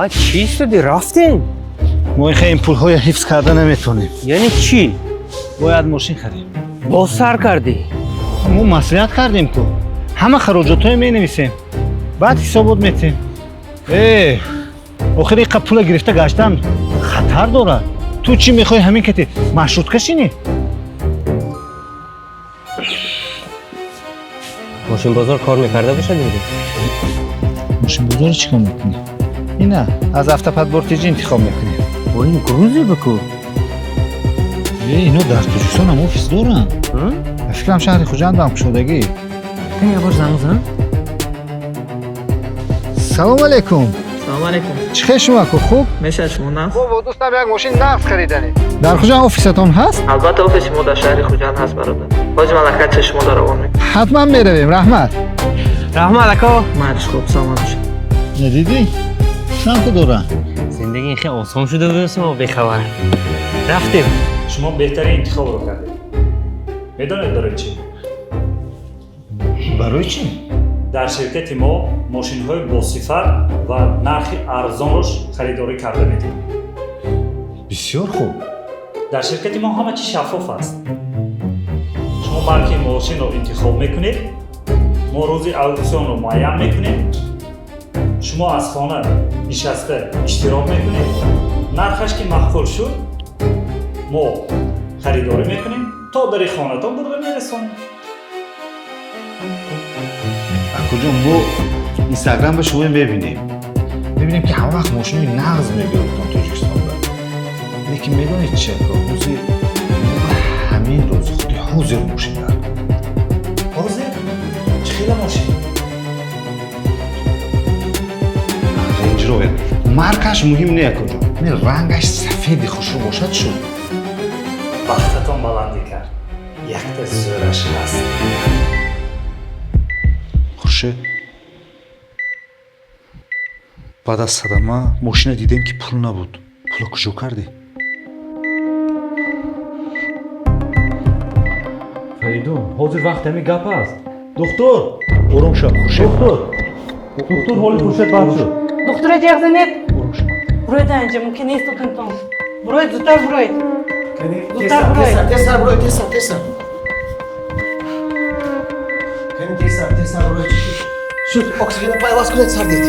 Ҳа, чӣ шуди, рафтем? Мо ин пулҳоя ҳифз карда наметавонем. Яъне чӣ? Бояд мошин харем. Боз сар кардӣ? Мо маслиҳат кардем ку, ҳама хароҷотҳое менависем, баъд ҳисобот метем. Э, охир иқа пула гирифта гаштан хатар дорад. Ту чӣ мехоҳӣ, ҳамин кати маршрутка шинӣ? Мошинбозор кор мекарда бошад имрӯз? Мошинбозорро чӣ кор мекунӣ? Ина аз Автоподбор ТЖ интихоб мекунем. Бо ин грузе бикӯ. Э, ино дар Тоҷикистон ҳам офис доранд. Ба фикрам, шаҳри Хуҷандам кушодагӣ. Кани, як бор занг зан. Салому алайкум. Салом алейкум. Чӣ хел шумо, аку, хуб? Мешавад, шумо нағз? Мо бо дӯстам як мошин нағз хариданем. Дар Хуҷанд офисатон ҳаст? Албатта, офиси мо дар шаҳри Хуҷанд ҳаст, бародар. Ҳози ман локатсия шумо дар равон мекунам. Ҳатман меравем, раҳмат. Раҳмат, ако. Майли, хуб, саломат бошед. Надидӣ, чанд та доранд. Зиндагӣ хеле осон шуда буд, мо бехабар рафтем. Шумо беҳтарин интихобро кардед. Медонед барои чӣ? Барои чӣ? Дар ширкати мо мошинҳои босифат ва нархи арзонро харидорӣ карда медиҳем. Бисёр хуб. Дар ширкати мо ҳама чиз шаффоф аст. Шумо марки мошинро интихоб мекунед, мо рӯзи ауксионро муайян мекунем, шумо аз хона нишаста иштирок мекунед. Нархаш ки маъқул шуд, мо харидорӣ мекунем, то дари хонатон бурда мерасонем. Акуҷон, мо Инстаграм ба шумо мебинем, мебинем, ки ҳама вақт мошинои нағз мебиёрдтон Тоҷикистонда. Лекин медонед чи, ака, ҳозир ҳамин рӯз, худи ҳозир мошин дар Ҳозир чӣ хела мошин? Рейндж Ровер. Маркаш муҳим не, акуҷон, не, рангаш сафеди хушрӯ бошад, шуд. Бахтатон баландӣ кард, якта зӯраш ҳаст. Хуршед, баъд аз садама мошина дидем, ки пул набуд. Пула куҷо кардӣ? Фаридун, ҳозир вақт ҳамин гап аст? Духтур! Ором шав, Хуршед. Духтур, духтур, ҳоли Хуршед бад шуд. Духтура, ҷеғ занед. Ором шав. Буроед инҷа, мумкин нест тутунтон. Буроед, зудтар буроед. Зудтар буроед. Тезтар буроед, тезтар, тезтар. Кани, тезтар, тезтар буроед. Шуд, оксигена пайваст кунед, сардед.